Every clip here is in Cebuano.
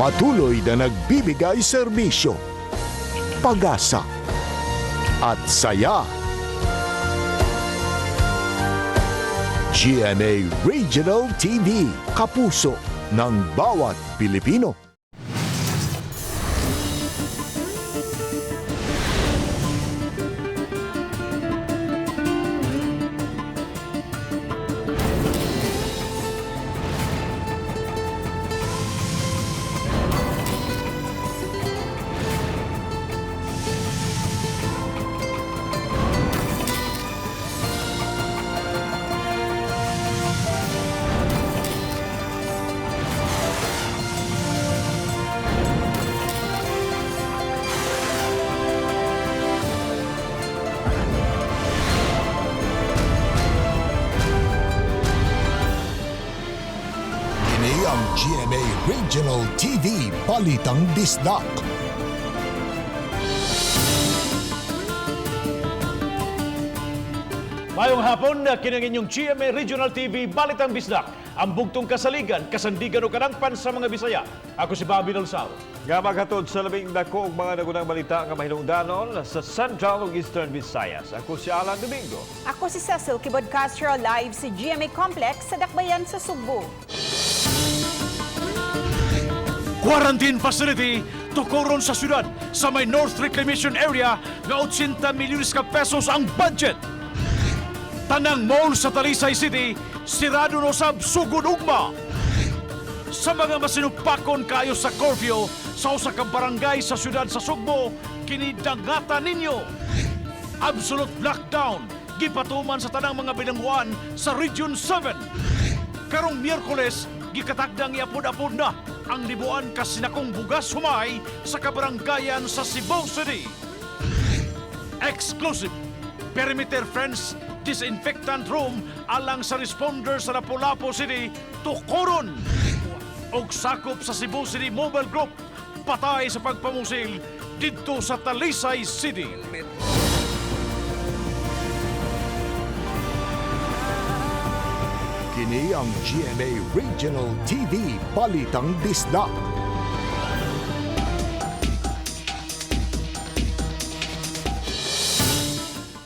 Patuloy na nagbibigay serbisyo, pag-asa at saya. GMA Regional TV, kapuso ng bawat Pilipino. Kini ang GMA Regional TV Balitang Bisdak. Mayong hapon, kinang inyong GMA Regional TV Balitang Bisdak. Ang bugtong kasaligan, kasandigan o kadangpan sa mga Bisaya. Ako si Bobby Dolsao. Nga maghatod sa labing dako og mga nagunang balita nga mahinungdanon sa Central ug Eastern Visayas. Ako si Alan Domingo. Ako si Cecil Kibod Castro, live sa GMA Complex sa Dakbayan sa Sugbo. Quarantine facility tukoron sa syudad sa may North Reclamation Area nga 80 milyones ka pesos ang budget. Tanang mall sa Talisay City sirado no sab sugod ugma. Sa mga masinupakon kayo sa curfew sa usa ka barangay sa syudad sa Sugbo, kini dangatan ninyo. Absolute lockdown gipatuman sa tanang mga bilangguan sa Region 7. Karong Miyerkules, gikatagdang iapod-apod na ang libuan kasinakong bugas humay sa kabaranggayan sa Cebu City. Exclusive Perimeter Fence Disinfectant Room alang sa responder sa Lapu-Lapu City, tukuron! Og sakop sa Cebu City Mobile Group, patay sa pagpamusil didto sa Talisay City. Kini ang GMA Regional TV Balitang Bisdak.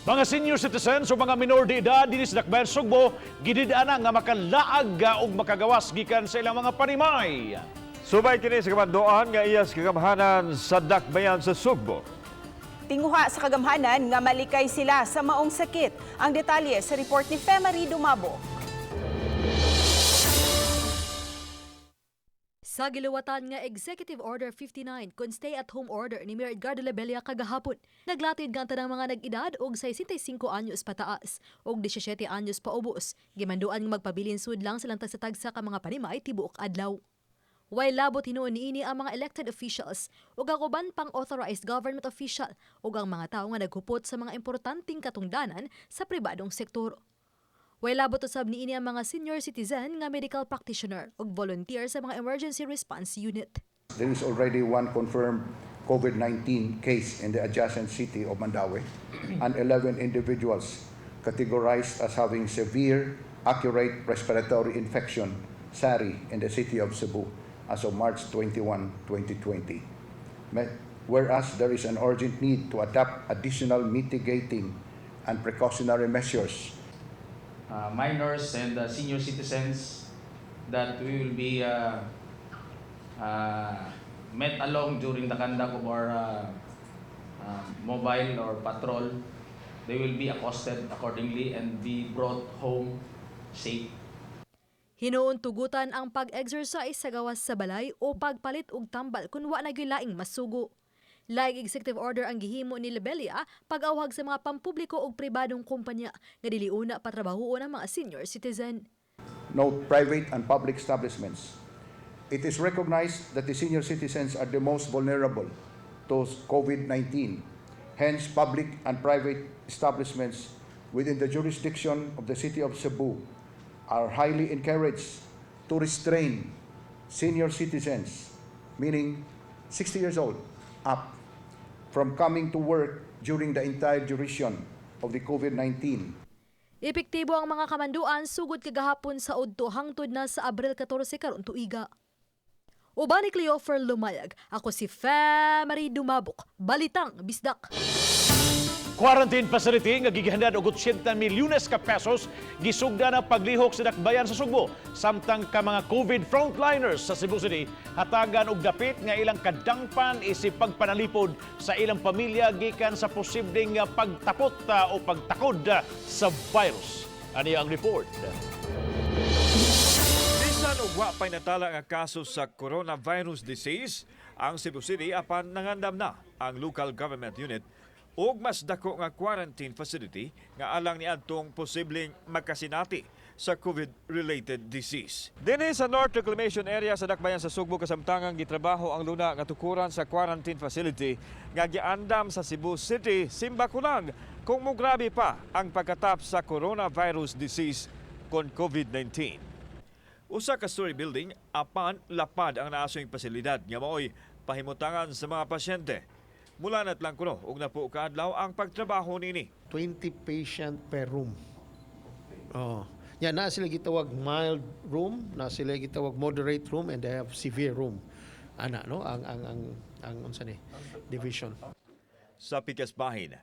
Mga senior citizens o mga minor de edad dinhi sa Dakbayan Sugbo, gidid-ana nga makalaag og makagawas gikan sa ilang mga panimay. Subay kini sa kamanduan nga iyas kagamhanan sa Dakbayan sa Sugbo. Tinguha sa kagamhanan nga malikay sila sa maong sakit. Ang detalye sa report ni Femary Dumabo. Sa giluwatan nga Executive Order 59 kun stay-at-home order ni Mayor Edgardo Labella kagahapon, naglatid nga ang tanang mga nag-edad og 65 anyos pataas og 17 anyos paubos. Gimanduan nga magpabilin sud lang silang tagsa-tagsa ka mga panimay tibuok adlaw. Way labot hinuon niini ang mga elected officials ug ang uban pang authorized government official ug ang mga tawo nga naghupot sa mga importanteng katungdanan sa pribadong sektor. Way labot usab niini ang mga senior citizen nga medical practitioner ug volunteer sa mga emergency response unit. There is already one confirmed COVID-19 case in the adjacent city of Mandaue and 11 individuals categorized as having severe accurate respiratory infection, SARI, in the city of Cebu as of March 21, 2020. Whereas there is an urgent need to adopt additional mitigating and precautionary measures minors and senior citizens that we will be met along during the conduct of our mobile or patrol. They will be accosted accordingly and be brought home safe. Hinuon tugutan ang pag-exercise sa gawas sa balay o pagpalit og tambal kun wa na gyud laing masugo. Laing executive order ang gihimo ni Lebella pag-awhag sa mga pampubliko ug pribadong kumpanya nga dili una patrabahoon ang mga senior citizen. Note private and public establishments. It is recognized that the senior citizens are the most vulnerable to COVID-19. Hence, public and private establishments within the jurisdiction of the city of Cebu are highly encouraged to restrain senior citizens, meaning 60 years old up, from coming to work during the entire duration of the COVID-19. Epektibo ang mga kamanduan sugod kagahapon sa udto hangtod na sa Abril 14 karon tuiga. Uban ni Cleofer Lumayag, ako si Femary Dumabok, Balitang Bisdak. Quarantine facility nga gigihandad og 80 milyones ka pesos gisugdan ang paglihok sa dakbayan sa Sugbo samtang ka mga COVID frontliners sa Cebu City hatagan og dapit nga ilang kadangpan isip pagpanalipod sa ilang pamilya gikan sa posibleng pagtapot o pagtakod sa virus. Ani ang report. Bisan og wa pay natala nga kaso sa coronavirus disease, ang Cebu City apan nangandam na ang local government unit og mas dako nga quarantine facility nga alang niadtong posibleng magkasinati sa COVID-related disease. Dinhi sa North Reclamation Area sa Dakbayan sa Sugbo kasamtangang gitrabaho ang luna nga tukuran sa quarantine facility nga giandam sa Cebu City. Simba kulang kung mugrabe pa ang pagkatap sa coronavirus disease kon COVID-19. Usa ka story building apan lapad ang naasoyng pasilidad nga maoy pahimutangan sa mga pasyente. Mula natlang kuno og napo ka adlaw ang pagtrabaho nini. 20 patient per room. Oh. Ya na sila gitawag mild room, na sila gitawag moderate room, and they have severe room. Ana, no, ang unsa ni division. Sa pikas bahin,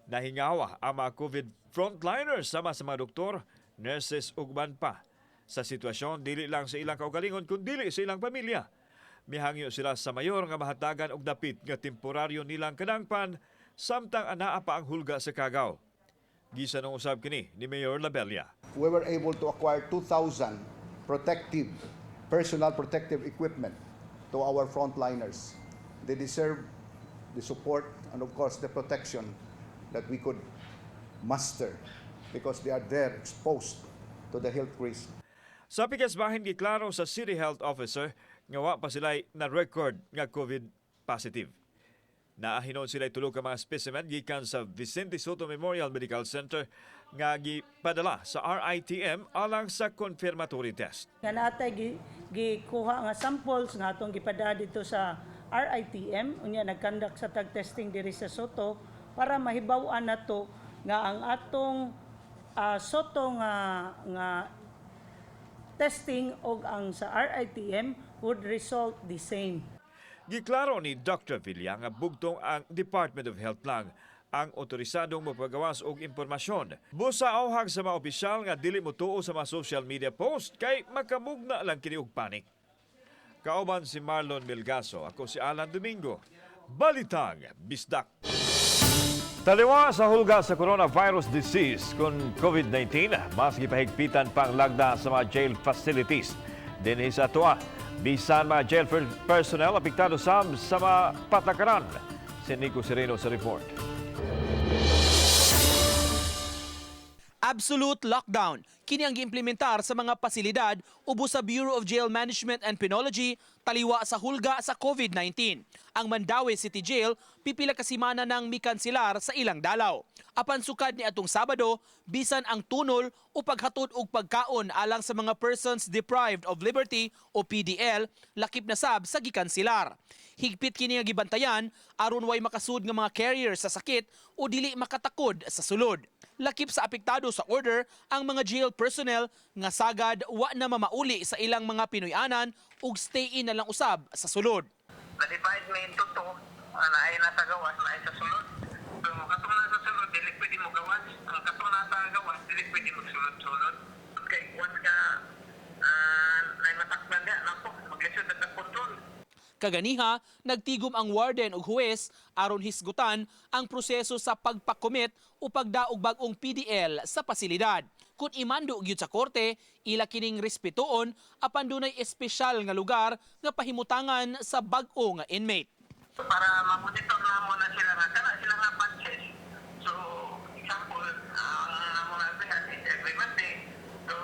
nahingawa ang mga COVID frontliners sama sa mga doktor, nurses ug uban pa. Sa sitwasyon, dili lang sa ilang kaugalingon kundi sa ilang pamilya. Mihangyo sila sa mayor nga mahatagan og dapit nga temporaryo nilang kadangpan samtang anaa pa ang hulga sa kagaw. Gisan usab kini ni Mayor Labella. We were able to acquire 2,000 protective, personal protective equipment to our frontliners. They deserve the support and, of course, the protection that we could muster because they are there exposed to the health risk. Sa pikas bahin, giklaro sa City Health Officer nga wa pa sila'y na record nga COVID positive. Naahinon sila tulo ka mga specimen gikan sa Vicente Sotto Memorial Medical Center nga gipadala sa RITM alang sa confirmatory test. Nga natay gikuha nga samples nga atong gipadala dito sa RITM, unya nag-conduct sa tag testing diri sa Sotto para mahibaw-an nato nga ang atong Sotto nga testing og ang sa RITM would result the same. Giklaro ni Dr. Villa nga bugtong ang Department of Health lang ang otorisadong mopagawas og impormasyon. Busa auhag sa mga opisyal nga dili motuo sa mga social media post kay makamugna lang kini og panik. Kauban si Marlon Melgaso, ako si Alan Domingo. Balitang Bisdak. Taliwa sa hulga sa coronavirus disease kung COVID-19, mas gipahigpitan pang lagda sa mga jail facilities. Dinhi sa atoa, bisan mga jail personnel apektado sab sa mga patakaran. Si Nico Sereno sa report. Absolute lockdown. Kini ang giimplementar sa mga pasilidad ubos sa Bureau of Jail Management and Penology taliwa sa hulga sa COVID-19. Ang Mandaue City Jail pipila ka semana nang mikanselar sa ilang dalaw. Apan sukad ni atong Sabado, bisan ang tunol o paghatod og pagkaon alang sa mga persons deprived of liberty o PDL lakip na sab sa gikanselar. Higpit kini nga gibantayan aron way makasud nga mga carrier sa sakit o dili makatakod sa sulod. Lakip sa apektado sa order ang mga jail personnel nga sagad wa na mamauli sa ilang mga Pinoy-anan ug stay in na lang usab sa sulod. Na-divide me into two, naay nasa gawas, naay sa sulod. So, katong nasa sulod, dili pwede mo gawas. Ang katong nasa gawas, dili pwede magsulod-sulod. Kay once ka naay matakban diha, nako, maglisod na control. Kaganiha, nagtigom ang warden ug huwes aron hisgutan ang proseso sa pagpakomit o pagdaog bag-ong PDL sa pasilidad. Kung imando gyud sa korte, ila kining respetuon apan dunay espesyal nga lugar nga pahimutangan sa bag-o nga inmate. Para ma-monitor na mo na sila nga, kana sila nga batches. So, example, ang namo na is every Monday. So,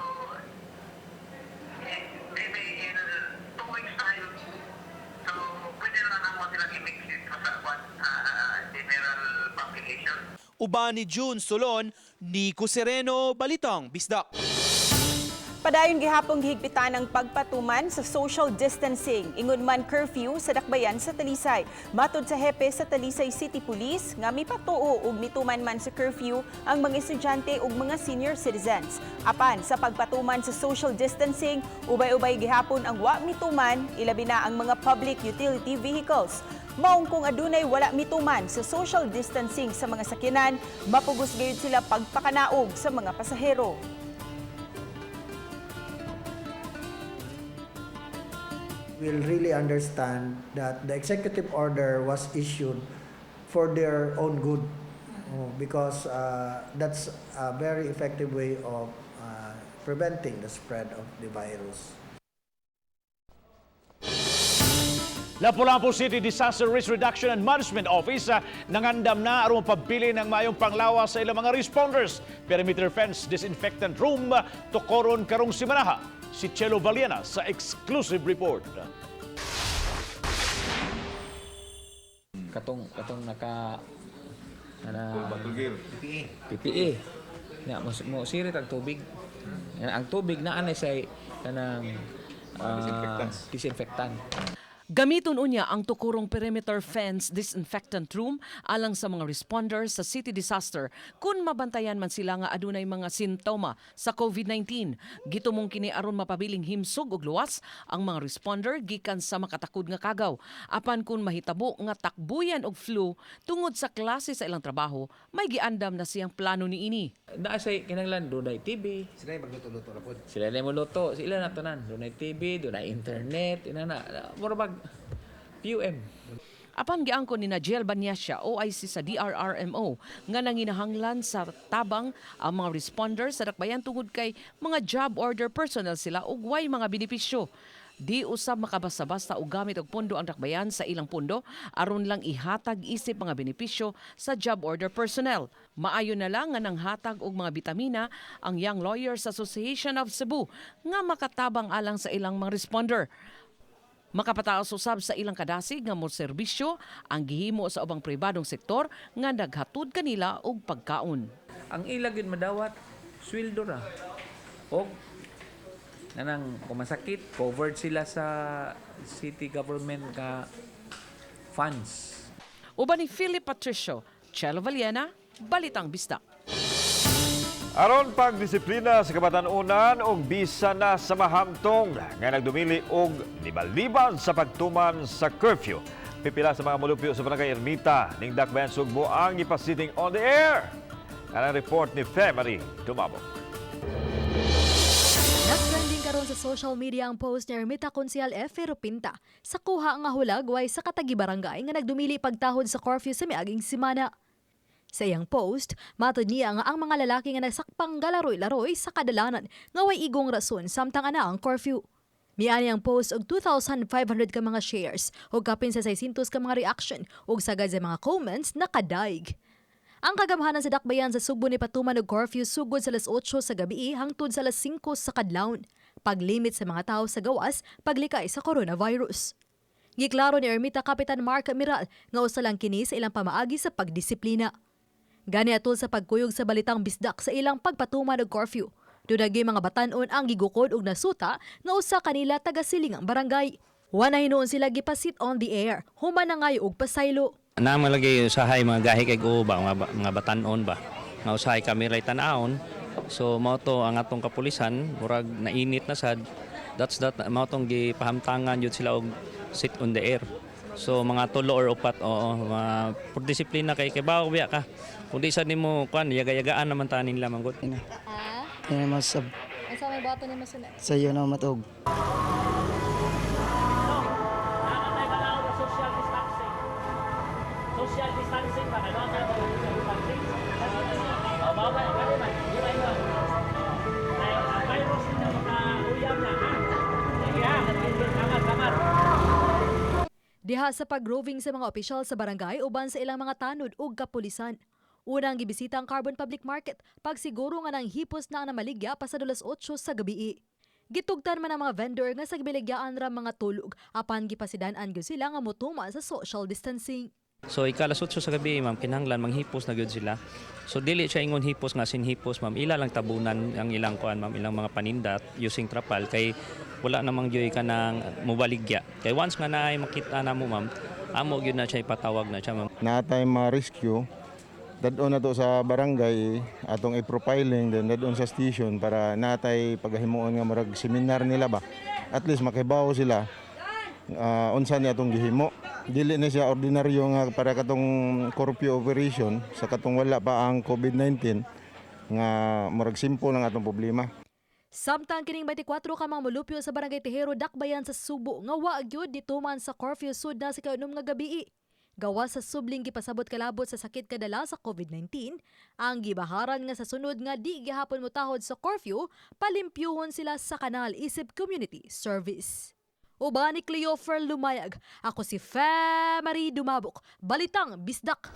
maybe in 2 weeks time, so pwede na namo sila i-mix dito sa general population. Uban ni June Solon, Nico Sereno, Balitang Bisdak. Padayon gihapong gihigpitan ang pagpatuman sa social distancing. Ingon man curfew sa dakbayan sa Talisay. Matod sa hepe sa Talisay City Police nga mipatuo ug mituman man sa curfew ang mga estudyante ug mga senior citizens. Apan sa pagpatuman sa social distancing, ubay-ubay gihapon ang wa mituman, ilabi na ang mga public utility vehicles. Maong kung adunay wala mituman sa social distancing sa mga sakyanan, mapugos gayud sila pagpakanaog sa mga pasahero. Will really understand that the executive order was issued for their own good because that's a very effective way of preventing the spread of the virus. Lapu-Lapu City Disaster Risk Reduction and Management Office nangandam na aron pabili ng mayong panglawas sa ilang mga responders. Perimeter fence disinfectant room tukoron karong simanaha. Si Chelo Valiana sa exclusive report. Katong katong naka na PPE. PPE. Na mo, mo sirit ang tubig. Ang tubig na anay say kanang disinfectant. Gamiton unya ang tukurong perimeter fence disinfectant room alang sa mga responders sa city disaster kung mabantayan man sila nga adunay mga sintoma sa COVID-19. Gitumong kini aron mapabiling himsog ug luwas ang mga responder gikan sa makatakod nga kagaw. Apan kung mahitabo nga takbuyan og flu tungod sa klase sa ilang trabaho, may giandam na siyang plano niini. Naa say kinahanglan dunay TV. Sila yung magluto-luto na pod. Sila na moluto, sila na tanan. Dunay TV, dunay internet, ina na. Mura bag PUM. Apan giangkon ni Najiel Banyasya, OIC sa DRRMO, nga nanginahanglan sa tabang ang mga responders sa dakbayan tungod kay mga job order personnel sila ug way mga benepisyo. Di usab makabasta-basta og gamit og pondo ang dakbayan sa ilang pondo aron lang ihatag isip mga benepisyo sa job order personnel. Maayo na lang nga nanghatag og mga bitamina ang Young Lawyers Association of Cebu nga makatabang alang sa ilang mga responder. Makapataas usab sa ilang kadasig nga mo serbisyo ang gihimo sa ubang pribadong sektor nga naghatod kanila og pagkaon. Ang ila gyud madawat sweldo ra. Og nanang kung masakit, covered sila sa city government ka funds. Uban ni Philip Patricio, Chelo Valiena, Balitang Bisdak. Aron pagdisiplina sa kabatan-unan og bisa na sa mahamtong nga nagdumili og libal-libal sa pagtuman sa curfew. Pipila sa mga mulupyo sa barangay Ermita ning Dakbayan Sugbo ang ipasitting on the air. Ang report ni Femary Dumabok. Nag-trending karon sa social media ang post ni Ermita Konsehal F. Pinta sa kuha nga hulagway sa katagi barangay nga nagdumili pagtahod sa curfew sa miaging simana. Sa iyang post, matod niya nga ang mga lalaki nga nagsakpang galaroy-laroy sa kadalanan nga way igong rason samtang ana ang curfew. Miani ang post og 2,500 ka mga shares ug kapin sa 600 ka mga reaction ug sagad sa mga comments nakadaig. Ang kagamhanan sa dakbayan sa Sugbo ni patuman og curfew sugod sa alas 8 sa gabi hangtod sa alas 5 sa kadlawon. Paglimit sa mga tao sa gawas, paglikay sa coronavirus. Giklaro ni Ermita Kapitan Mark Amiral nga usa lang kini sa ilang pamaagi sa pagdisiplina. Gani atol sa pagkuyog sa Balitang Bisdak sa ilang pagpatuman og curfew. Dunay mga batan-on ang gigukod og nasuta nga usa kanila taga silingang barangay. Wa na hinuon sila gipasit on the air, human na ngayo og pasaylo. Naman lagi usahay mga gahi kay go ba mga batan-on ba. Nga usahay kami ray tan-awon. So mao to ang atong kapulisan murag nainit na sad. That's that mao tong gipahamtangan jud sila og sit on the air. So mga tulo or upat, oo, mga por disiplina kay kay bawo biya ka. Kung di sad nimo kuan yaga-yagaan naman ta nila manggod. Ah, Yan mas unsa may bato nimo sunod? sa iyo na matog. Social distancing ba? Ano ang social distancing? Oh, bawal kani man. Di ba yun? Ay, ang virus ninyo makauyam na, ha? Sige ha, kamat, kamat. Diha sa pag-roving sa mga opisyal sa barangay uban sa ilang mga tanod ug kapulisan. Unang gibisita ang Carbon Public Market pagsiguro nga nang hipos na ang namaligya pasado alas 8 sa gabi. Gitugtan man ang mga vendor nga sa gibiligyaan ra mga tulog apan gipasidan-an gyud sila nga motuman sa social distancing. So ikalas 8 sa gabi, ma'am, kinahanglan manghipos na gyud sila. So dili siya ingon hipos nga sinhipos, ma'am, ila lang tabunan ang ilang kuan, ma'am, ilang mga paninda using trapal kay wala namang gyud kanang mobaligya. Kay once nga naay makita na mo, ma'am, amo gyud na siya ipatawag na siya, ma'am. Natay ma-rescue, dadon na to sa barangay atong i-profiling, then dadon sa station para natay paghimuon nga murag seminar nila ba. At least makibaw sila unsa ni atong gihimo. Dili na siya ordinaryo nga para katong curfew operation sa katong wala pa ang COVID-19 nga murag simple lang atong problema. Samtang kining 24 ka mga molupyo sa Barangay Tejero, Dakbayan sa Subo nga wa gyud nituman sa curfew sud na sa kaunom nga gabi. Gawas sa subling gipasabot kalabot sa sakit kadala sa COVID-19, ang gibaharan nga sa sunod nga di gihapon motahod sa curfew, palimpyuhon sila sa kanal isip community service. Uban ni Cleofer Lumayag, ako si Fe Marie Dumabok, Balitang Bisdak.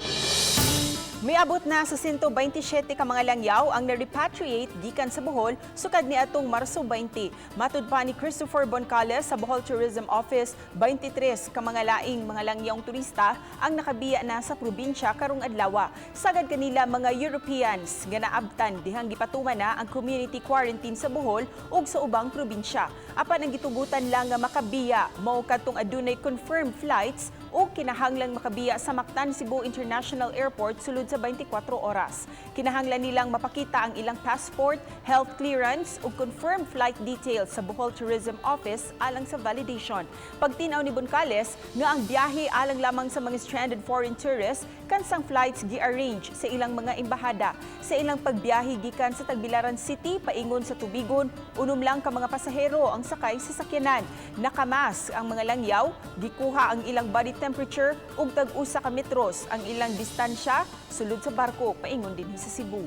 Miabot na sa 127 ka mga langyaw ang na-repatriate gikan sa Bohol sukad ni atong Marso 20. Matud pa ni Christopher Boncales sa Bohol Tourism Office, 23 ka mga laing mga langyawng turista ang nakabiya na sa probinsya karong adlaw. Sagad kanila mga Europeans nga naabtan dihang gipatuman na ang community quarantine sa Bohol ug sa ubang probinsya. Apan ang gitugutan lang nga makabiya mao kadtong adunay confirmed flights o kinahanglang makabiya sa Mactan Cebu International Airport sulod sa 24 oras. Kinahanglan nilang mapakita ang ilang passport, health clearance ug confirmed flight details sa Bohol Tourism Office alang sa validation. Pagtinaw ni Boncales nga ang biyahe alang lamang sa mga stranded foreign tourists kansang flights gi-arrange sa ilang mga embahada. Sa ilang pagbiyahe gikan sa Tagbilaran City paingon sa Tubigon, 6 lang ka mga pasahero ang sakay sa sakyanan. Nakamask ang mga langyaw, gikuha ang ilang body temperature ug tag-usa ka metros ang ilang distansya sulod sa barko paingon dinhi sa Cebu.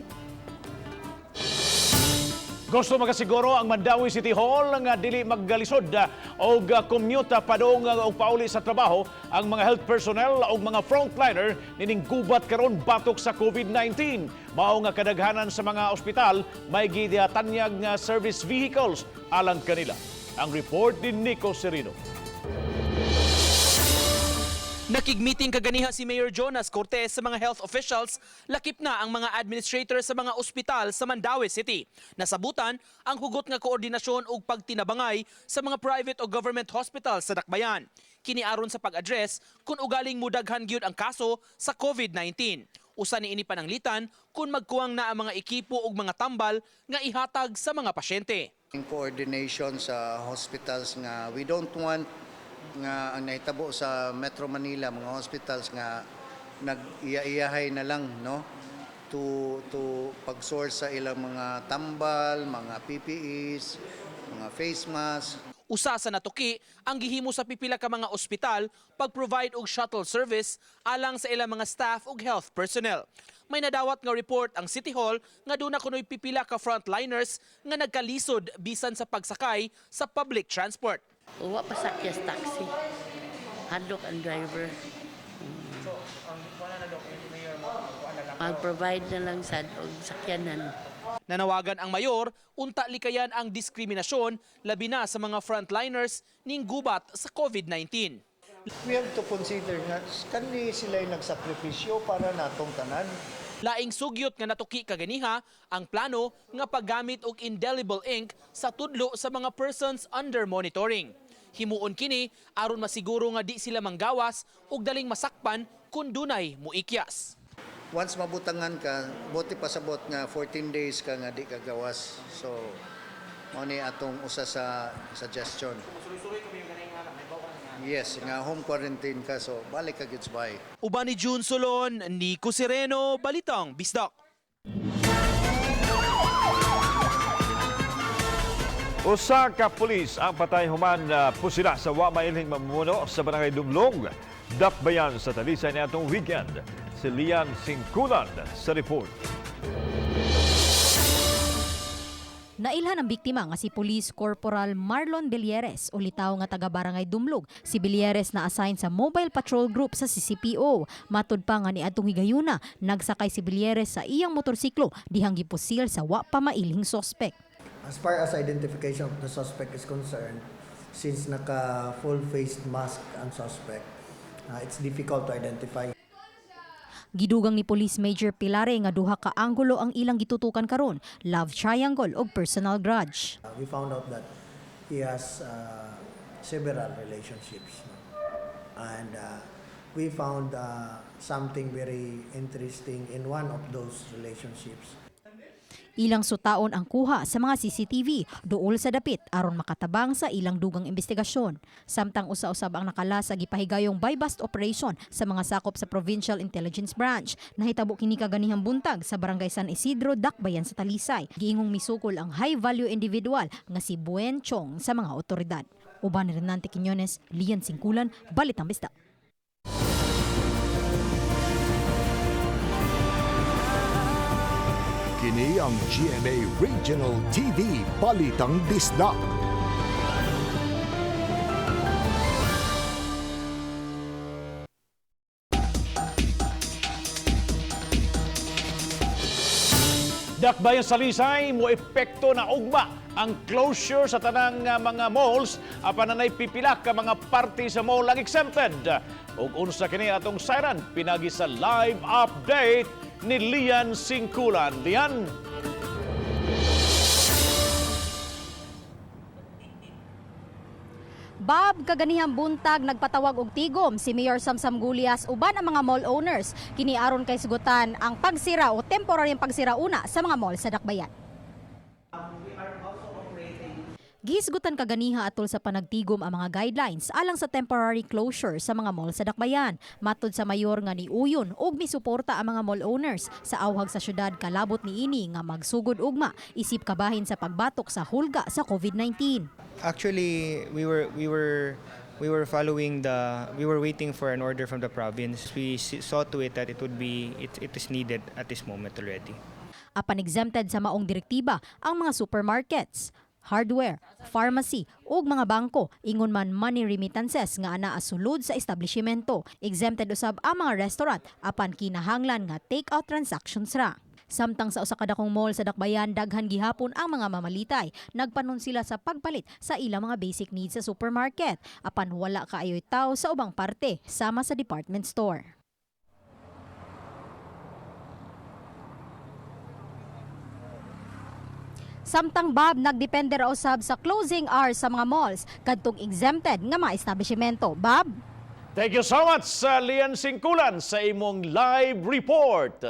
Gusto makasiguro ang Mandaue City Hall nga dili maggalisod og commute padung og pauli sa trabaho ang mga health personnel og mga frontliner nining gubat karon batok sa COVID-19. Mao nga kadaghanan sa mga ospital may gitanyag nga service vehicles alang kanila. Ang report ni Nico Serino. Nakig-meeting kaganiha si Mayor Jonas Cortez sa mga health officials, lakip na ang mga administrator sa mga ospital sa Mandaue City. Nasabutan ang hugot nga koordinasyon ug pagtinabangay sa mga private o government hospitals sa Dakbayan. Kini aron sa pag-address kung ugaling mudaghan gyud ang kaso sa COVID-19. Usa ni ini pananglitan kung magkuwang na ang mga ekipo ug mga tambal nga ihatag sa mga pasyente. In coordination sa hospitals nga we don't want nga ang nahitabo sa Metro Manila, mga hospitals nga nag-iya-iyahay na lang, no, to pag-source sa ilang mga tambal, mga PPEs, mga face mask. Usa sa natuki ang gihimo sa pipila ka mga ospital pag-provide og shuttle service alang sa ilang mga staff ug health personnel. May nadawat nga report ang City Hall nga duna kunoy pipila ka frontliners nga nagkalisod bisan sa pagsakay sa public transport. Wa pa sakya sa taxi. Hadlok ang driver. Mag-provide na lang sad og sakyanan. Nanawagan ang mayor unta likayan ang diskriminasyon labi na sa mga frontliners ning gubat sa COVID-19. We have to consider nga kani sila yung nagsakripisyo para natong tanan. Laing sugyot nga natuki kaganiha ang plano nga paggamit og indelible ink sa tudlo sa mga persons under monitoring. Himuon kini aron masiguro nga di sila manggawas ug daling masakpan kung dunay muikyas. Once mabutangan ka, bote pasabot nga 14 days ka nga di ka gawas. So mao ni atong usa sa suggestion. Yes, nga home quarantine ka, so balik ka gyud sa bahay. Uban ni June Solon, Nico Sereno, Balitang Bisdak. Usa ka pulis ang patay human pusila sa wa mailhing mamumuno sa barangay Dumlog, Dakbayan sa Talisay niadtong weekend. Si Lian Singkulan sa report. Nailhan ang biktima nga si Police Corporal Marlon Belieres o litaw nga taga Barangay Dumlog. Si Belieres na assign sa Mobile Patrol Group sa CCPO. Matud pa nga niadtong higayuna, nagsakay si Belieres sa iyang motorsiklo dihang gipusil sa wa pa mailhing sospek. As far as identification of the suspect is concerned, since naka full face mask ang suspect, it's difficult to identify. Gidugang ni Police Major Pilare nga duha ka anggulo ang ilang gitutukan karon, love triangle ug personal grudge. We found out that he has several relationships, no? And we found something very interesting in one of those relationships. Ilang sutaon ang kuha sa mga CCTV duol sa dapit aron makatabang sa ilang dugang investigasyon. Samtang usa-usab ang nakala sa gipahigayong buy-bust operation sa mga sakop sa Provincial Intelligence Branch. Nahitabo kini kaganihang buntag sa Barangay San Isidro, Dakbayan sa Talisay. Giingong misukol ang high-value individual nga si Buen Chong sa mga otoridad. Uban ni Renante Quiñones, Lian Singkulan, Balitang Bisdak. Kini ang GMA Regional TV Balitang Bisdak. Dakbayan sa Talisay, mo epekto na ugma ang closure sa tanang mga malls apan nanay pipila ka mga parte sa mall ang exempted. Ug unsa kini atong siren pinagi sa live update ni Lian Singkulan. Lian. Bob, kaganihang buntag nagpatawag og tigom si Mayor Samsam Gulias uban ang mga mall owners. Kini aron kay sugutan ang pagsira o temporaryong pagsira una sa mga mall sa Dakbayan. Gihisgutan kaganiha atol sa panagtigom ang mga guidelines alang sa temporary closure sa mga mall sa Dakbayan. Matod sa mayor nga niuyon og misuporta ang mga mall owners sa awhag sa syudad kalabot niini nga magsugod ugma isip kabahin sa pagbatok sa hulga sa COVID-19. Actually, we were following the we were waiting for an order from the province. We saw to it that it would be it, it is needed at this moment already. Apan exempted sa maong direktiba ang mga supermarkets, hardware, pharmacy ug mga bangko ingon man money remittances nga anaa sulod sa establishmento. Exempted usab ang mga restaurant apan kinahanglan nga take-out transactions ra. Samtang sa usa ka dakong mall sa Dakbayan, daghan gihapon ang mga mamalitay. Nagpanon sila sa pagpalit sa ilang mga basic needs sa supermarket. Apan wala kaayo'y tao sa ubang parte, sama sa department store. Samtang Bob, nagdepende ra usab sa closing hours sa mga malls kadtong exempted nga mga establishmento. Bob? Thank you so much sa Lian Singkulan sa imong live report.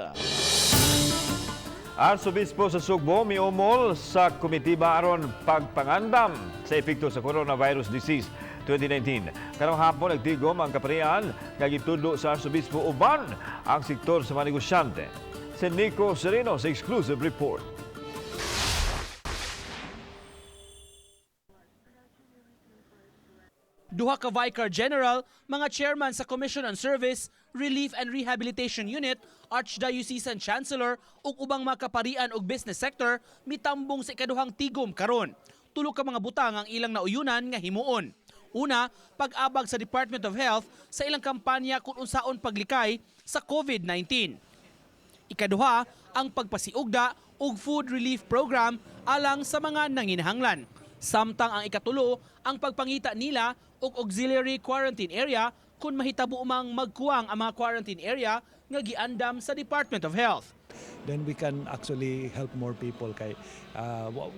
Arsobispo sa Sugbo miumol sa komitiba aron pagpangandam sa epekto sa coronavirus disease 2019. Karong hapon nagtigom ang kaparian nga gitudlo sa Arsobispo uban ang sektor sa mga negosyante. Si Nico Sereno sa exclusive report. Duha ka Vicar General, mga chairman sa Commission on Service, Relief and Rehabilitation Unit, Archdiocesan Chancellor ug ubang mga kaparian ug business sector mitambong sa ikaduhang tigom karon. Tulo ka mga butang ang ilang nauyunan nga himuon. Una, pag-abag sa Department of Health sa ilang kampanya kung unsaon paglikay sa COVID-19. Ikaduha, ang pagpasiugda og food relief program alang sa mga nanginahanglan. Samtang ang ikatulo, ang pagpangita nila og auxiliary quarantine area kung mahitabo mang magkuwang ang mga quarantine area nga giandam sa Department of Health. Then we can actually help more people kay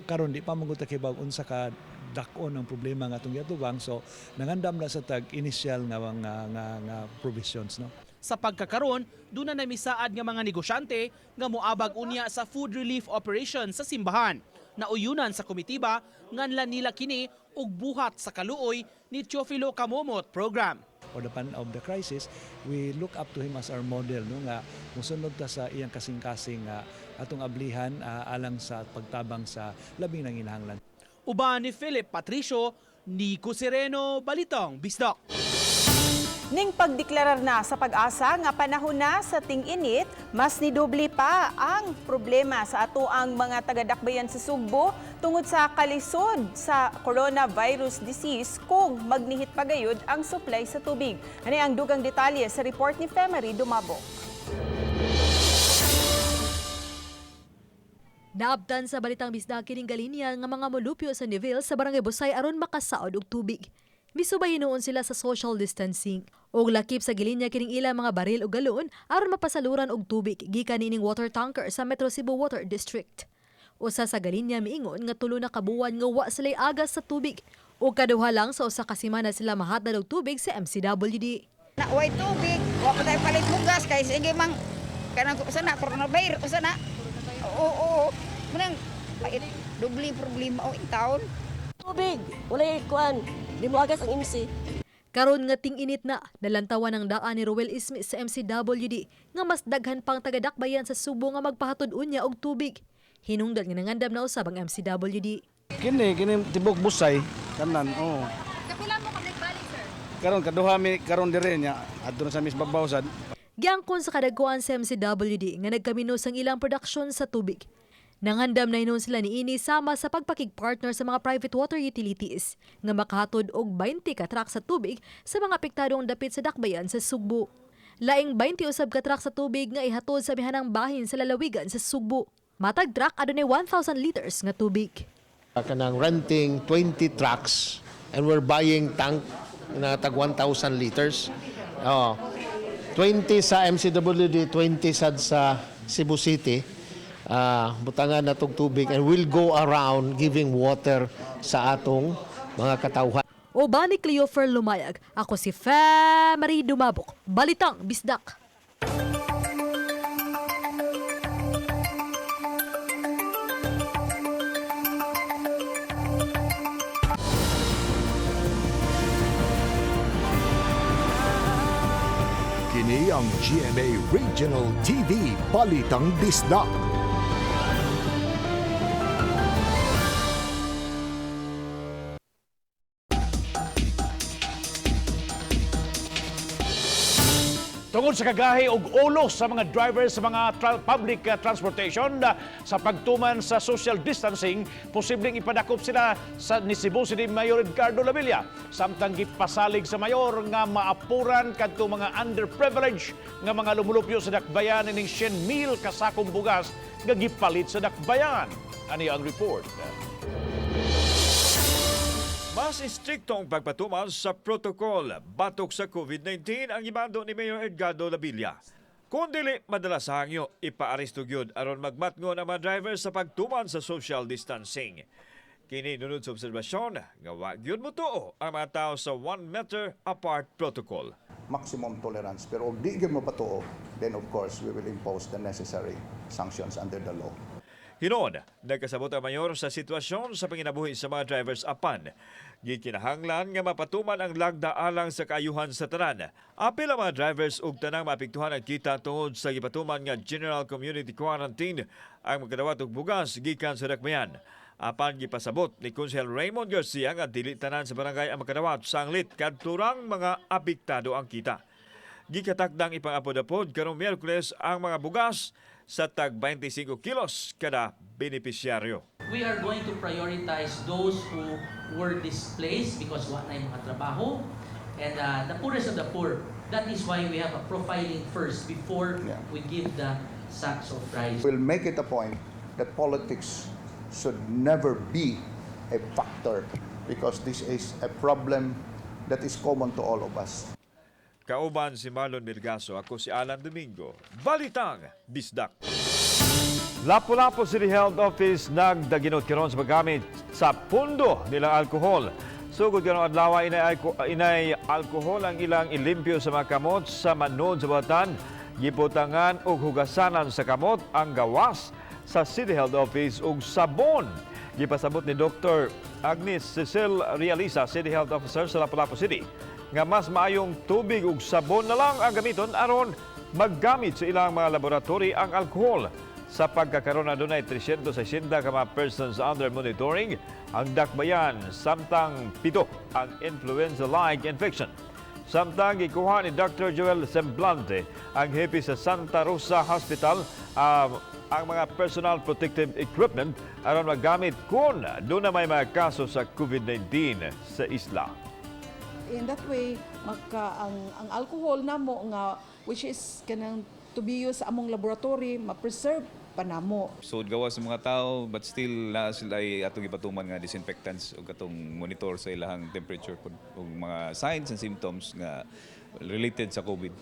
karon di pa man gud ta kibaw unsa ka dak-on ang problema nga atong giatubang, so nangandam na sa tag initial nga provisions, no. Sa pagkakaron, duna na misaad nga mga negosyante nga moabag unya sa food relief operation sa simbahan. Nauyunan sa komitiba nganlan nila kini og buhat sa kaluoy ni Teofilo Camomot program. Or the pan of the crisis, we look up to him as our model, no, nga musunod ta sa iyang kasing-kasing nga atong ablihan alang sa pagtabang sa labing nanginahanglan. Uban ni Philip Patricio, Nico Sereno, Balitang Bisdak. Ning pagdeklarar na sa PAGASA nga panahon na sa ting-init, mas nidoble pa ang problema sa ato ang mga tagadakbayan sa Sugbo tungod sa kalisod sa coronavirus disease kung magnihit pagayod ang supply sa tubig. Ani ang dugang detalye sa report ni Femery Dumabo. Naabtan sa Balitang Bisdak kining galinya nga mga molupyo sa Neville sa Barangay Busay aron makasaod og tubig. Misubay hinuon sila sa social distancing. Og lakip sa gilinya kining ilang mga baril og galon aron mapasaluran og tubig gikan niining water tanker sa Metro Cebu Water District. Usa sa galinya miingon nga 3 na ka buwan nga wa sila'y agas sa tubig. Og kaduha lang sa usa ka semana sila mahatag og tubig sa MCWD. Na way tubig, wa pa tayo palit hugas kay sige mang kanang usa na coronavirus usa na. Oo, oo. Munang pait dubli problema o in town. Tubig, walay kuan, di mo agas ang MC. Karon nga ting-init na, nalantawan ang daan ni Ruel Ismi sa MCWD nga mas daghan pang tagadakbayan sa Subo nga magpahatod unya og tubig. Hinungdan nga nangandam na usab ang MCWD. Kini kini tibok busay kanan, oo. Kapila mo ka nagbalik, sir? Karon kaduha mi karon dire nya adto na sa Miss Babaw sad. Giangkon sa kadagkuan sa MCWD nga nagkamino sang ilang produksyon sa tubig. Nangandam na hinuon sila niini sama sa pagpakigpartner sa mga private water utilities nga makahatod og 20 ka truck sa tubig sa mga apektadong dapit sa dakbayan sa Sugbo. Laing 20 usab ka truck sa tubig nga ihatod sa amihanang bahin sa lalawigan sa Sugbo. Matag truck adunay 1,000 liters nga tubig. Kanang renting 20 trucks and we're buying tank na tag 1,000 liters. Oh, 20 sa MCWD, 20 sad sa Cebu City. Butangan na tong tubig and we'll go around giving water sa atong mga katawhan. Uban ni Cleofer Lumayag, ako si Fe Marie Dumabok, Balitang Bisdak. Kini ang GMA Regional TV Balitang Bisdak. Tungod sa kagahi og ulo sa mga drivers sa mga public transportation sa pagtuman sa social distancing, posibleng ipadakop sila sa ni Cebu City Mayor Edgardo Labilla. Samtang gipasalig sa mayor nga maapuran kadto mga underprivileged nga mga lumulupyo sa dakbayan ining 100,000 kasakong bugas nga gipalit sa dakbayan. Ani ang report. Mas istrikto ang pagpatuman sa protocol batok sa COVID-19 ang gimando ni Mayor Edgardo Labilla. Kung dili madala sa hangyo, ipaaresto gyud aron magmatngon ang mga driver sa pagtuman sa social distancing. Kini nunod sa obserbasyon nga wa gyud motuo ang mga tao sa 1 meter apart protocol. Maximum tolerance. Pero og di gyud mapatuo, then of course we will impose the necessary sanctions under the law. Hinon, nagkasabot ang mayor sa sitwasyon sa panginabuhi sa mga drivers apan gikinahanglan nga mapatuman ang lagda alang sa kaayuhan sa tanan. Apil ang mga drivers ug tanang maapektuhan ang kita tungod sa gipatuman nga General Community Quarantine ang magkadawat og bugas gikan sa dakbayan. Apan gipasabot ni Konsehal Raymond Garcia nga dili tanan sa barangay ang makadawat sanglit kadturang mga apektado ang kita. Gikatakdang ipangapod-apod karong Miyerkules ang mga bugas sa tag 25 kilos kada benepisyaryo. We are going to prioritize those who were displaced because wa na yung mga trabaho and the poorest of the poor. That is why we have a profiling first before we give the sacks of rice. We'll make it a point that politics should never be a factor because this is a problem that is common to all of us. Kauban si Marlon Mirgaso, ako si Alan Domingo. Balitang Bisdak. Lapu-Lapu City Health Office nagdaginot karon sa paggamit sa pundo nilang alkohol. Sugod karong adlaw, inay alkohol ang ilang ilimpyo sa mga kamot sa manod sa buhatan. Gibutangan og hugasanan sa kamot ang gawas sa City Health Office og sabon. Gipasabot ni Dr. Agnes Cecil Realisa, City Health Officer sa Lapu-Lapu City, nga mas maayong tubig ug sabon na lang ang gamiton aron maggamit sa ilang mga laboratory ang alkohol. Sa pagkakaroon, adunay 360 ka mga persons under monitoring ang dakbayan samtang 7 ang influenza-like infection. Samtang gikuha ni Dr. Joel Semblante, ang hepe sa Santa Rosa Hospital, ang mga personal protective equipment aron magamit kung duna may mga kaso sa COVID-19 sa isla. In that way, maka ang alcohol namo nga which is kanang to be used sa among laboratory, ma-preserve pa namo. So gawas sa mga tao, but still naa sila ay atong gipatuman nga disinfectants ug katong monitor sa ilahang temperature pud ug mga signs and symptoms nga related sa COVID.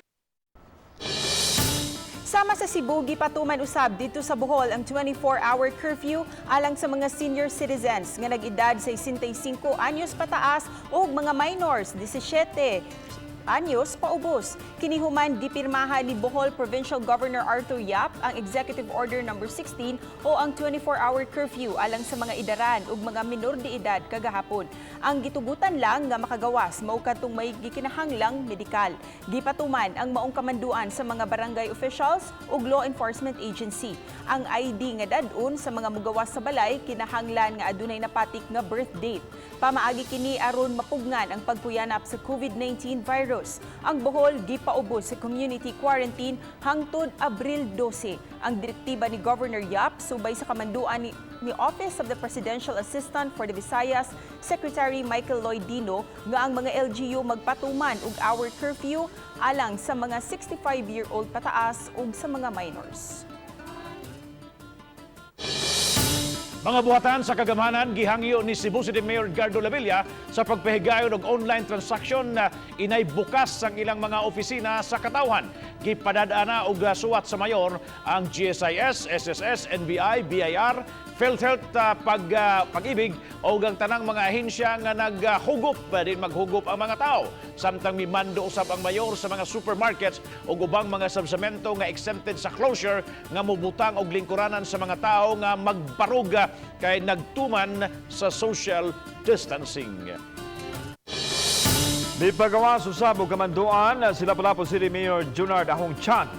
Sama sa Cebu, gipatuman usab dito sa Bohol ang 24-hour curfew alang sa mga senior citizens nga nag-edad 65 anyos pataas ug mga minors 17 anyos paubos. Kini human gipirmahan ni Bohol Provincial Governor Arthur Yap ang Executive Order Number 16 o ang 24-hour curfew alang sa mga idaran ug mga minor de edad kagahapon. Ang gitugutan lang nga makagawas mao kadtong may gikinahanglang medikal. Gipatuman ang maong kamanduan sa mga barangay officials ug law enforcement agency. Ang ID nga dad-on sa mga mugawas sa balay kinahanglan nga adunay napatik nga birth date. Pamaagi kini aron mapugngan ang pagkuyanap sa COVID-19 virus. Ang Bohol gipaubos sa community quarantine hangtod Abril 12. Ang direktiba ni Governor Yap subay sa kamanduan ni Office of the Presidential Assistant for the Visayas, Secretary Michael Lloyd Dino, nga ang mga LGU magpatuman og hour curfew alang sa mga 65-year-old pataas ug sa mga minors. Mga buhatan sa kagamhanan gihangyo ni Cebu City Mayor Edgardo Labella sa pagpahigayon og online transaction na inay bukas ang ilang mga opisina sa katawhan. Gipadad-ana og suwat sa mayor ang GSIS, SSS, NBI, BIR, PhilHealth, Pag-ibig o ang tanang mga ahensya nga naghugup din maghugup ang mga tao. Samtang mimando usab ang mayor sa mga supermarkets o ubang mga establishmento nga exempted sa closure nga mobutang og lingkuranan sa mga tao nga magbaruga kay nagtuman sa social distancing. Mipagawas usab og kamanduan si Lapu-Lapu City Mayor Junard Ahong Chan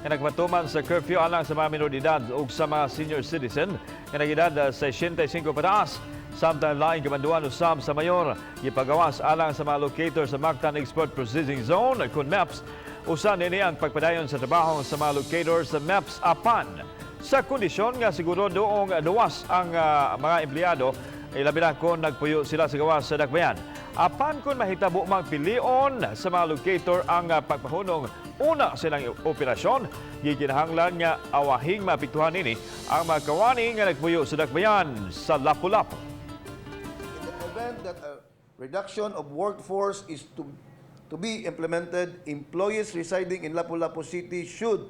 nga nagpatuman sa curfew alang sa mga minor de edad ug sa mga senior citizen nga nag-edad sa 65 pataas. Samtang laing kamanduan usab sa mayor gipagawas alang sa mga locator sa Mactan Export Processing Zone kun MEPS. Usa nini ang pagpadayon sa trabaho sa mga locator sa MEPS apan sa kondisyon nga siguro doong luwas ang mga empleyado, labi na kung nagpuyo sila sa gawas sa dakbayan. Apan kung mahitabo mang pilion sa mga locator ang pagpahunong una silang operasyon, gikinahanglan nga awahing maapektuhan nini ang mga kawani nga nagpuyo sa dakbayan sa Lapu-Lapu. In the event that a reduction of workforce is to be implemented, employees residing in Lapu-Lapu City should,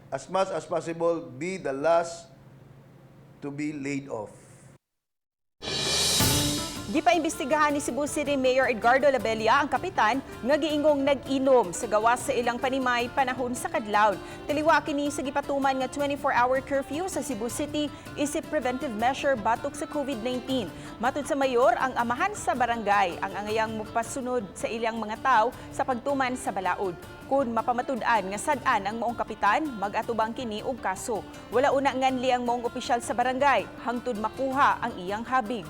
as much as possible, be the last to be laid off. Gipaimbestigahan ni Cebu City Mayor Edgardo Labella ang kapitan nga giingong nag-inom sa gawas sa ilang panimay panahon sa kadlawon. Taliwa kini sa gipatuman nga 24-hour curfew sa Cebu City isip preventive measure batok sa COVID-19. Matud sa mayor, ang amahan sa barangay ang angayang mupasunod sa ilang mga tao sa pagtuman sa balaod. Kung mapamatud-an nga sad-an ang maong kapitan, mag-atubang kini og kaso. Wala una nganli ang maong opisyal sa barangay hangtod makuha ang iyang habig.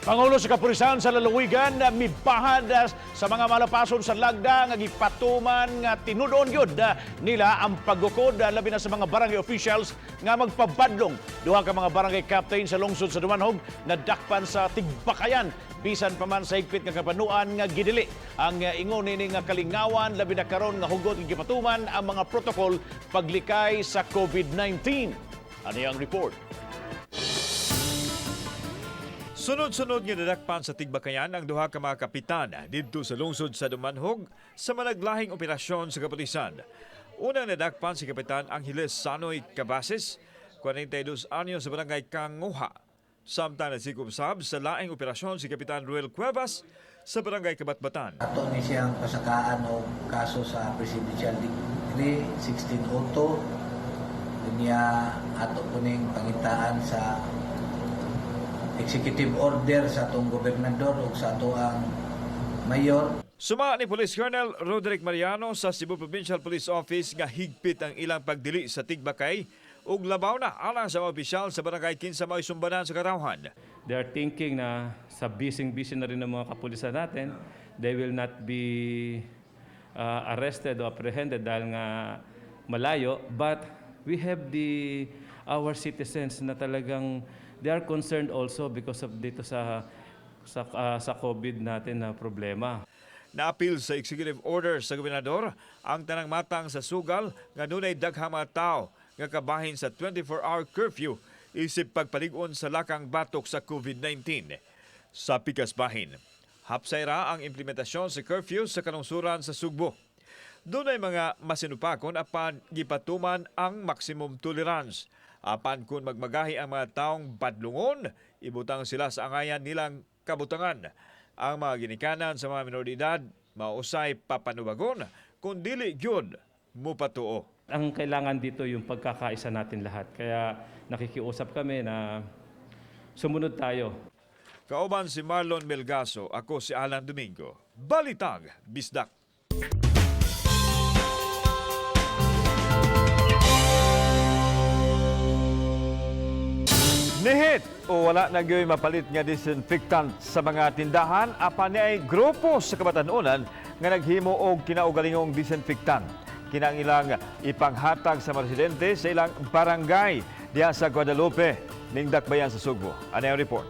Pangulo sa Kapulisan sa lalawigan mibahad sa mga malapason sa lagda nga gipatuman nga tinud-on gyud nila ang paggukod, labi na sa mga barangay officials nga magpabadlong. Duha ka mga barangay captain sa lungsod sa Dumanjug nadakpan sa tigbakayan bisan pa man sa higpit nga kapanuan nga gidili. Ang ingon nini nga kalingawan labi na karon nga hugot nga gipatuman ang mga protocol paglikay sa COVID-19. Ani ang report. Sunod-sunod nga nadakpan sa tigbakayan ang duha ka mga kapitan didto sa lungsod sa Dumanjug sa managlahing operasyon sa kapulisan. Unang nadakpan si Kapitan Angeles Sanoy Cabases, 42 anyos, sa barangay Kanguha. Samtang nasikop sab sa laing operasyon si Kapitan Ruel Cuevas sa barangay Kabatbatan. Ato ni siyang pasakaan og kaso sa Presidential Decree 1602. Unya ato kuning pangitaan sa executive order sa atong gobernador ug sa ato ang mayor. Suma ni Police Colonel Roderick Mariano sa Cebu Provincial Police Office nga higpit ang ilang pagdili sa tigbakay ug labaw na alang sa mga opisyal sa barangay kinsa mao'y sumbanan sa katawhan. They are thinking na sa busy-busy na rin ng mga kapulisan natin, they will not be arrested or apprehended dahil nga malayo. But we have the our citizens na talagang they are concerned also because of dito sa COVID natin na problema. Naapil sa executive order sa gobernador ang tanang matang sa sugal nga dunay daghang mga tawo nga kabahin sa 24-hour curfew isip pagpalig-on sa lakang batok sa COVID-19. Sa pikas bahin, hapsay ra ang implementasyon sa curfew sa kanungsuran sa Sugbo. Dunay mga masinupakon apan gipatuman ang maximum tolerance. Apan kung magmagahi ang mga taong badlungon, ibutang sila sa angayan nilang kabutangan. Ang mga ginikanan sa mga minor de edad, mausay papanubagon, kung dili gyud mupatuo. Ang kailangan dito yung pagkakaisa natin lahat. Kaya nakikiusap kami na sumunod tayo. Kauban si Marlon Melgaso, ako si Alan Domingo. Balitang Bisdak. Nihit o wala na gyoy mapalit nga disinfectant sa mga tindahan apan ni ay grupo sa kabatanunan nga naghimo og kinaugalingong disinfectant. Kinang ilang ipanghatag sa mga residente sa ilang barangay diha sa Guadalupe, ning Dakbayan sa Sugbo. Ano ang report?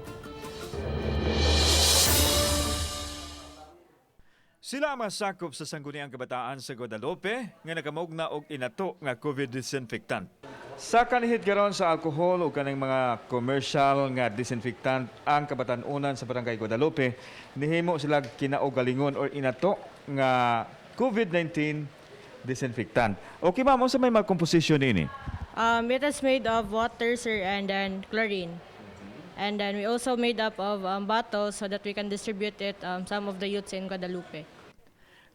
Sila ang masakop sa Sangguniang Kabataan sa Guadalupe nga nakamugna og inato nga COVID disinfectant. Sa kanihit karon sa alkohol o kaning mga commercial nga disinfectant ang kabatanunan sa Barangay Guadalupe, nihimo sila kinaugalingon or inato nga COVID-19 disinfectant. Okay ma'am, unsa may mga composition nini? It is made of water, sir, and then chlorine. And then we also made up of bottles so that we can distribute it some of the youths in Guadalupe.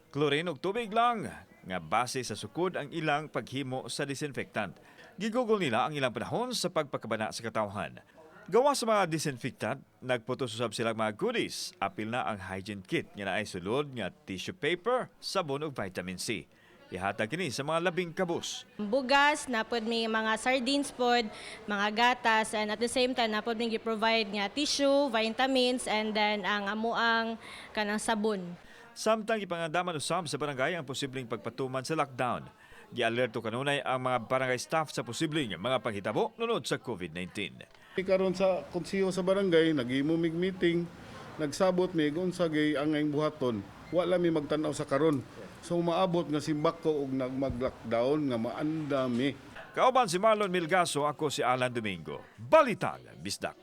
Chlorine ug tubig lang nga base sa sukod ang ilang paghimo sa disinfectant. Gigugol nila ang ilang panahon sa pagpakabana sa katawhan. Gawa sa mga disinfectant, nagputos usab sila mga goodies. Apil na ang hygiene kit nga naay sulod nga tissue paper, sabon ug vitamin C. Ihatag kini sa mga labing kabus. Bugas, napod may mga sardines pod, mga gatas, and at the same time, napod may gi-provide nga tissue, vitamins, and then ang amuang kanang sabon. Samtang ipangandaman usab sa barangay ang posibleng pagpatuman sa lockdown. Gialerto kanunay ang mga barangay staff sa posibleng mga panghitabo nunod sa COVID-19. Karon sa konseho sa barangay naghimo mig meeting, nagsabot mi unsa gay ang ang buhaton. Wala mi magtan-aw sa karon. So maabot nga simbako og nagmag-lockdown nga maanda mi. Kauban si Marlon Milgaso, ako si Alan Domingo. Balitang Bisdak.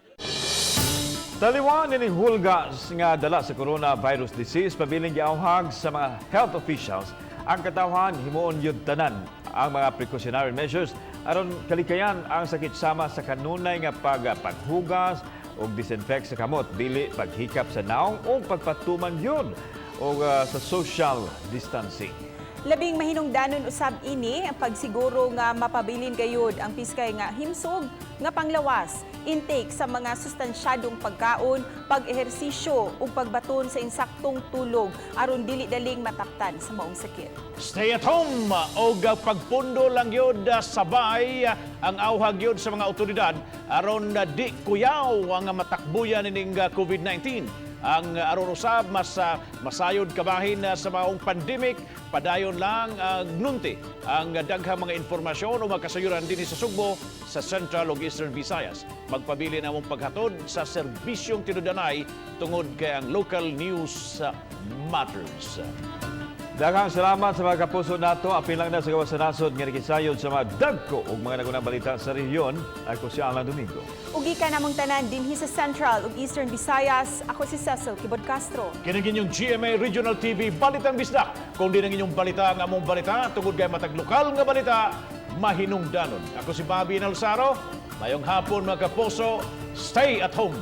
Taliwan ni hulgas nga dala sa coronavirus disease pabiling giauhag sa mga health officials ang katawhan himuon yun tanan ang mga precautionary measures aron kalikayan ang sakit sama sa kanunay nga paghugas o disinfect sa kamot, dili paghikap sa naong o pagpatuman yun o sa social distancing. Labing mahinungdanon usab ini ang pagsiguro nga mapabilin gayud ang piskay nga himsog nga panglawas, intake sa mga sustansyadong pagkaon, pag-ehersisyo ug pagbaton sa insaktong tulog aron dili daling mataptan sa maong sakit. Stay at home o pagpundo lang yun sabay ang auhag yun sa mga otoridad aron di kuyaw ang matakbuyan ining COVID-19. Ang aron usab mas masayod kabahin sa maong pandemic, padayon lang ang nunti ang daghang mga impormasyon o magkasayuran dinhi sa Sugbo, sa Central ug Eastern Visayas. Magpabili na mong paghatod sa serbisyong tinudanay tungod kay ang local news matters. Daghang salamat sa mga kapuso nato. Apil lang na sa gawas sa nasod nga nakisayod sa mga dagko ug mga nagunang balita sa rehiyon. Ako si Alan Domingo. Ugi ka namong tanan dinhi sa Central ug Eastern Visayas. Ako si Cecil Kibod Castro. Kini inyong GMA Regional TV Balitang Bisdak. Kung di nang inyong balita ang among balita, tungod kay matag lokal nga balita, mahinungdanon. Ako si Bobby Nalsaro. Mayong hapon mga kapuso, stay at home.